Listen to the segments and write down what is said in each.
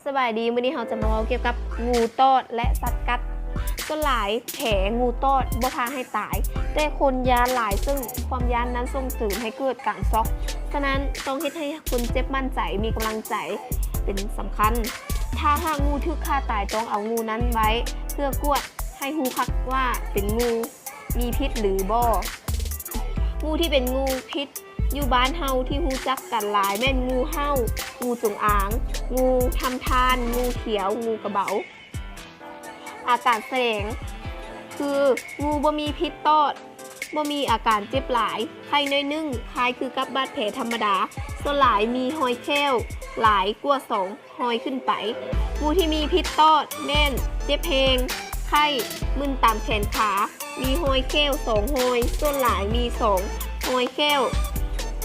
ສະບາຍດີ, ມື້ນີ້ເຮົາຈະມາເວົ້າກ່ຽວກັບງູຕອດ ແລະ ສັດກັດ. ສ່ວນຫຼາຍແຜງູຕອດບໍ່ພາໃຫ້ຕາຍ, ແຕ່ຄົນຢ້ານຫຼາຍ, ເຊິ່ງຄວາມຢ້ານນັ້ນສົ່ງເສີມໃຫ້ເກີດການຊັອກ. ສະນັ້ນ, ຕ້ອງເຮັດໃຫ້ຄົນເຈັບໝັ້ນໃຈ, ມີກຳລັງໃຈເປັນສຳຄັນ. ຖ້າຫາກງູຖືກຂ້າຕາຍ, ຕ້ອງເອົາງູນັ້ນໄວ້ເພື່ອກວດໃຫ້ຮູ້ຄັກວ່າເປັນງູ ມີພິດຫຼືບໍ່. ງູທີ່ເປັນງູພິດຢູ່ບ້ານເຮົາທີ່ຮູ້ຈັກກັນຫຼາຍແມ່ນງູເຫົ່າ, ງູຈົງອາງ, ງູທຳທ່ານ, ງູຂຽວ, ງູກະເບົາ. ອາການສະແດງຄື ງູບໍ່ມີພິດຕອດ, ບໍ່ມີອາການເຈັບຫຼາຍ, ໄຂ້ໜ້ອຍໜຶ່ງ, ຄ້າຍຄືກັບບາດແຜທຳມະດາ, ສ່ວນຫຼາຍມີຮອຍແຂ້ວຫຼາຍກວ່າສອງ ຮອຍຂຶ້ນໄປ. ງູທີ່ມີພິດຕອດແມ່ນເຈັບແຮງ, ໄຂ້, ມຶນຕາມແຂນຂາ, ມີຮອຍແຂ້ວສອງຮອຍ, ສ່ວນຫຼາຍມີສອງຮອຍແຂ້ວ,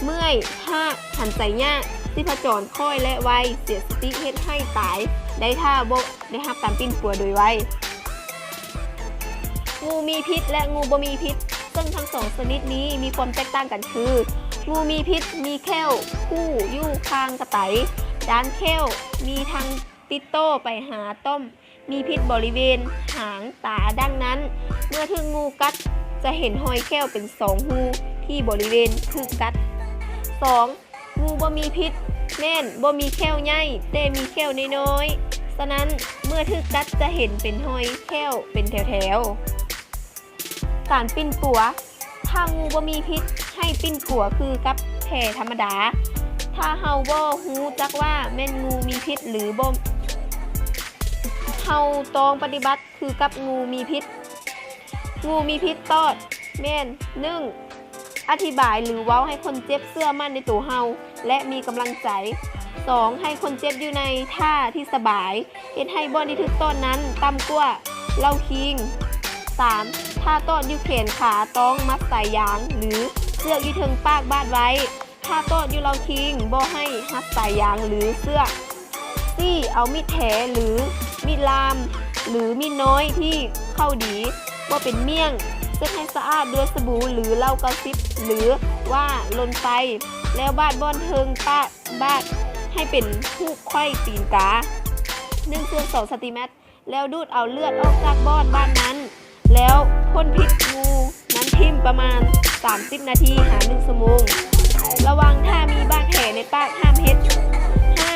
ເມື່ອຍ, ຮາກ, ຫັນໃຈຍາກ, ຊີບພະຈອນຄ້ອຍ ແລະ ໄວ, ເສຍສະຕິ, ເຮັດໃຫ້ຕາຍໄດ້ຖ້າບໍ່ໄດ້ຮັບການປິ່ນປົວໂດຍໄວ. ງູມີພິດ ແລະ ງູບໍ່ມີພິດ, ເຊິ່ງທັງສອງຊະນິດນີ້ມີຄວາມແຕກຕ່າງກັນຄື ງູມີພິດມີແຂ້ວຄູ່ຢູ່ຂ້າງກະໄຕ, ດ້ານແຂ້ວມີທາງຕິດຕໍ່ໄປຫາຕ່ອມ, ມີພິດບໍລິເວນຫາງ, ຕາ. ດັ່ງນັ້ນ, ເມື່ອຖືກງູກັດຈະເຫັນຮອຍແຂ້ວເປັນສອງຮູທີ່ບໍລິເວນຖືກກັດ. ສອງ ງູບໍ່ມີພິດແມ່ນບໍ່ມີແຂ້ວໃຫຍ່, ແຕ່ມີແຂ້ວນ້ອຍໆ. ສະນັ້ນ, ເມື່ອຖືກກັດຈະເຫັນເປັນຮອຍແຂ້ວເປັນແຖວໆ. ການປິ່ນປົວ. ຖ້າງູບໍ່ມີພິດ, ໃຫ້ປິ່ນປົວຄືກັບແຜທຳມະດາ. ຖ້າເຮົາບໍ່ຮູ້ຈັກວ່າແມ່ນງູມີພິດຫຼືບໍ່, ເຮົາຕ້ອງປະຕິບັດຄືກັບງູມີພິດ. ງູມີພິດຕອດແມ່ນ ໜຶ່ງ ອະທິບາຍ ຫຼື ເວົ້າໃຫ້ຄົນເຈັບເຊື່ອໝັ້ນໃນໂຕເຮົາ ແລະ ມີກຳລັງໃຈ. ສອງ ໃຫ້ຄົນເຈັບຢູ່ໃນທ່າທີ່ສະບາຍ, ເຮັດໃຫ້ບ່ອນທີ່ຖືກຕອດນັ້ນຕ່ຳກວ່າເລົ້າຄີງ. ສາມ ຖ້າຕອດຢູ່ແຂນຂາ, ຕ້ອງມັດສາຍຢາງ ຫຼື ເຊືອກຢູ່ເທິງປາກບາດໄວ້. ຖ້າຕອດຢູ່ເລົ້າຄີງ, ບໍ່ໃຫ້ຮັດສາຍຢາງ ຫຼື ເຊືອກ. ສີ່ ເອົາມີດແທ ຫຼື ມີດລ່າມ ຫຼື ມີດນ້ອຍທີ່ເຂົ້າດີ, ບໍ່ເປັນມ້ຽງ, ເຊັດໃຫ້ສະອາດດ້ວຍສະບູ ຫຼື ເຫຼົ້າເກົ້າສິບ ຫຼື ວ່າລົນໄຟ, ແລ້ວບາດບ່ອນເທິງປາກ, ບາດໃຫ້ເປັນຮູບໄຂວ້ຕີນກາ ໜຶ່ງສ່ວນສອງຊັງຕີແມັດ. ແລ້ວດູດເອົາເລືອດອອກຈາກບ່ອນບາດນັ້ນ, ແລ້ວພົ້ນພິດງູນັ້ນຖິ້ມປະມານສາມສິບນາທີຫາໜຶ່ງຊົ່ວໂມງ. ລະວັງຖ້າມີບາດແຜໃນປາກຫ້າມເຮັດ. ຫ້າ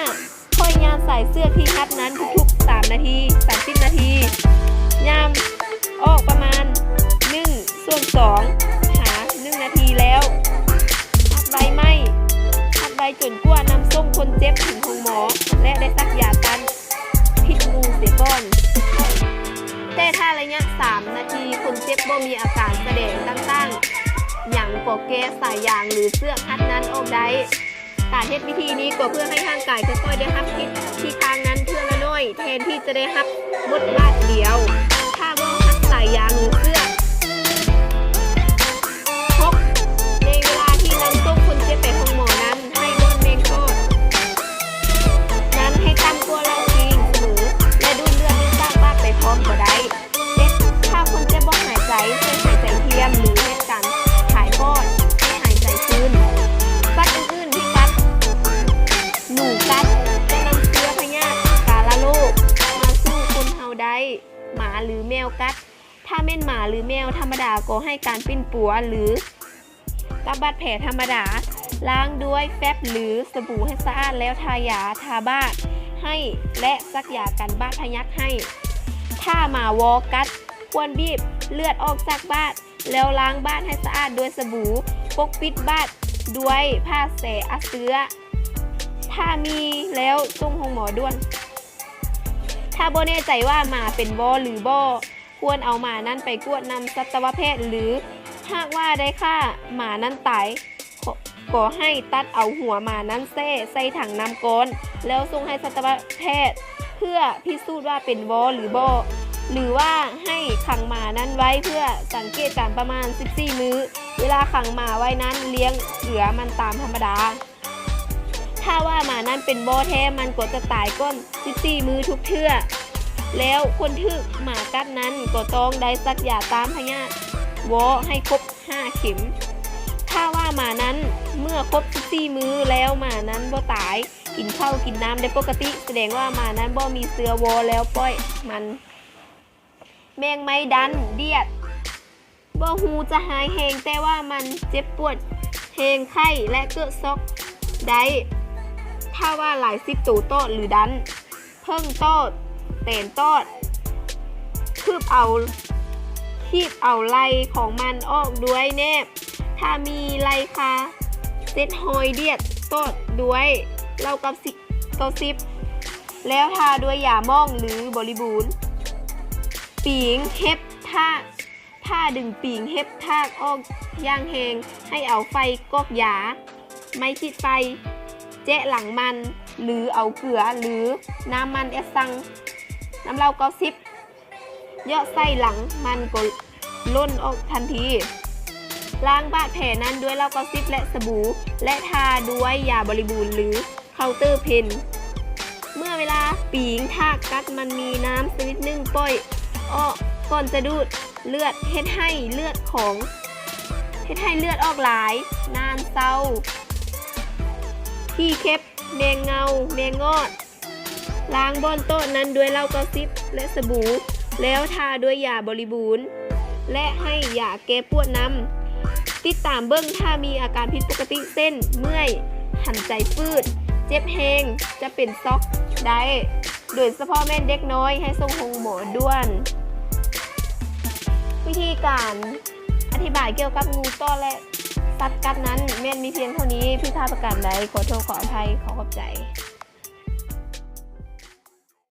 ຄ່ອຍຍາມສາຍເຊືອກທີ່ຮັດນັ້ນທຸກໆສາມນາທີ, ສາມສິບນາທີ. ຍາມອອກປະມານໜຶ່ງສ່ວນສອງຫາໜຶ່ງນາທີແລ້ວຮັດໄວ້ໃໝ່, ຮັດໄວ້ຈົນກວ່ານຳສົ່ງຄົນເຈັບເຖິງໂຮງໝໍ ແລະ ໄດ້ສັກຢາຕ້ານ ພິດງູເສຍກ່ອນ. ແຕ່ຖ້າໄລຍະສາມນາທີຄົນເຈັບບໍ່ມີອາການສະແດງຕ່າງໆຫຍັງ, ກໍແກ້ສາຍຢາງ ຫຼື ເຊືອກຮັດນັ້ນອອກໄດ້. ການເຮັດວິທີນີ້ກໍເພື່ອໃຫ້ຮ່າງກາຍຄ່ອຍໆໄດ້ຮັບພິດທີ່ຂ້າງນັ້ນເທື່ອລະໜ້ອຍ, ແທນທີ່ຈະໄດ້ຮັບໝົດບາດດຽວ. ຖ້າບໍ່ຮັດສາຍຢາງ ຫຼື ເຊືອກ. ຫົກ ໃນເວລາທີ່ນຳສົ່ງຄົນເຈັບໄປໂຮງໝໍນັ້ນ, ໃຫ້ບ່ອນແມງຕອດນັ້ນໃຫ້ຕ່ຳກວ່າເລົ້າຄີງສະເໝີ ແລະ ດູດເລືອດຢູ່ປາກບາດໄປພ້ອມກໍໄດ້. ເຈັດ ຖ້າຄົນເຈັບບໍ່ຫາຍໃຈ, ໃຫ້ຫາຍໃຈທຽມ ຫຼື ເຮັດການຜາຍປອດໃຫ້ຫາຍໃຈຄືນ. ສັດອື່ນໆທີ່ກັດ, ໜູກັດ ຈະນຳເຊື້ອພະຍາດກາລະໂລກມາສູ່ຄົນເຮົາໄດ້. ໝາ ຫຼື ແມວກັດ. ຖ້າແມ່ນໝາ ຫຼື ແມວທຳມະດາ ກໍໃຫ້ການປິ່ນປົວ ຫຼື ກັບບາດແຜທຳມະດາ, ລ້າງດ້ວຍແຟັບ ຫຼື ສະບູໃຫ້ສະອາດ ແລ້ວທາຢາທາບາດໃຫ້ ແລະ ສັກຢາກັນບາດພະຍັດໃຫ້. ຖ້າໝາວໍກັດ, ຄວນບີບເລືອດອອກຈາກບາດ ແລ້ວລ້າງບາດໃຫ້ສະອາດດ້ວຍສະບູ, ປົກປິດບາດດ້ວຍຜ້າແຊອາເຊື້ອ, ຖ້າມີແລ້ວສົ່ງໂຮງໝໍດ່ວນ. ຖ້າບໍ່ແນ່ໃຈວ່າໝາເປັນວໍ ຫຼື ບໍ່, ຄວນເອົາໝານັ້ນໄປກວດນຳສັດຕະວະແພດ ຫຼື ຫາກວ່າໄດ້ຂ້າໝານັ້ນຕາຍ, ກໍໃຫ້ຕັດເອົາຫົວໝານັ້ນແຊ່ໃສ່ຖັງນ້ຳກ້ອນ ແລ້ວສົ່ງໃຫ້ສັດຕະວະແພດເພື່ອພິສູດວ່າເປັນວໍ ຫຼື ບໍ່, ຫຼື ວ່າໃຫ້ຂັງໝານັ້ນໄວ້ເພື່ອສັງເກດການປະມານສິບສີ່ມື້. ເວລາຂັງໝາໄວ້ນັ້ນ, ລຽງເກືອມັນຕາມທຳມະດາ. ຖ້າວ່າໝານັ້ນເປັນວໍແທ້, ມັນກໍຈະຕາຍກ່ອນສິບສີ່ມື້ທຸກເທື່ອ, ແລ້ວຄົນຖືກໝາກັດນັ້ນກໍຕ້ອງໄດ້ສັກຢາຕ້ານພະຍາດວໍໃຫ້ຄົບຫ້າເຂັມ. ຖ້າວ່າໝານັ້ນເມື່ອຄົບສິບສີ່ມື້ແລ້ວໝານັ້ນບໍ່ຕາຍ, ກິນເຂົ້າກິນນ້ຳໄດ້ປົກກະຕິ ສະແດງວ່າໝານັ້ນບໍ່ມີເຊື້ອວໍແລ້ວປ່ອຍມັນ. ແມງໄມ້ດັນດຽດ ບໍ່ຮູ້ຈະຮ້າຍແຮງ ແຕ່ວ່າມັນເຈັບປວດແຮງ ໄຂ້ ແລະ ເກີດຊັອກໄດ້ ຖ້າວ່າຫຼາຍສິບໂຕຕອດ ຫຼື ດັນ. ເຜິ້ງຕອດ ແຕນຕອດ ຄຶບເອົາ ຄີບເອົາໄລ່ຂອງມັນອອກດ້ວຍແໜບ ຖ້າມີໄລ່ຄາເຊັດຮອຍດຽດຕອດດ້ວຍເຫຼົ້າເກົ້າສິບ ເກົ້າສິບ ແລ້ວທາດ້ວຍຢາໝອງ ຫຼື ບໍລິບູນ. ປີງເຫັບທາກ ຜ້າດຶງປີງເຫັບທາກອອກຢ່າງແຮງ ໃຫ້ເອົາໄຟກອກຢາ ໄມ້ຈີດໄຟ ແຈະຫຼັງມັນ ຫຼື ເອົາເກືອ ຫຼື ນ້ຳມັນແອັດຊັງ ນ້ຳເຫຼົ້າເກົ້າສິບ ເຍາະໃສ່ຫຼັງມັນກໍຫຼົ່ນອອກທັນທີ. ລ້າງບາດແຜນັ້ນດ້ວຍເຫຼົ້າເກົ້າສິບ ແລະ ສະບູ ແລະ ທາດ້ວຍຢາບໍລິບູນ ຫຼື ເຄົາເຕີເພັນ. ເມື່ອເວລາປີງທາກກັດ ມັນມີນ້ຳຊະນິດໜຶ່ງປ່ອຍອອກກ່ອນຈະດູດເລືອດ ເຮັດໃຫ້ເລືອດຂອງ ເຮັດໃຫ້ເລືອດອອກຫຼາຍ ນານເຊົາ ຂີ້ເຂັບ ແມງເງົາ ແມງງອດ. ລ້າງບ່ອນຕອດນັ້ນດ້ວຍເຫຼົ້າເກົ້າສິບ ແລະ ສະບູ ແລ້ວທາດ້ວຍຢາບໍລິບູນ ແລະ ໃຫ້ຢາແກ້ປວດນຳ. ຕິດຕາມເບິ່ງ ຖ້າມີອາການຜິດປົກກະຕິ ເຊັ່ນ ເມື່ອຍ, ຫັນໃຈຝືດ, ເຈັບແຮງ, ຈະເປັນຊັອກໄດ້ ໂດຍສະເພາະແມ່ນເດັກນ້ອຍ ໃຫ້ສົ່ງໂຮງໝໍດ່ວນ. ວິທີການອະທິບາຍກ່ຽວກັບງູຕໍ່ ແລະ ສັດກັດນັ້ນ ແມ່ນມີພຽງເທົ່ານີ້. ຜິດພາດປະການໃດ ຂໍໂທດ ຂໍອະໄພ, ຂໍຂອບໃຈ.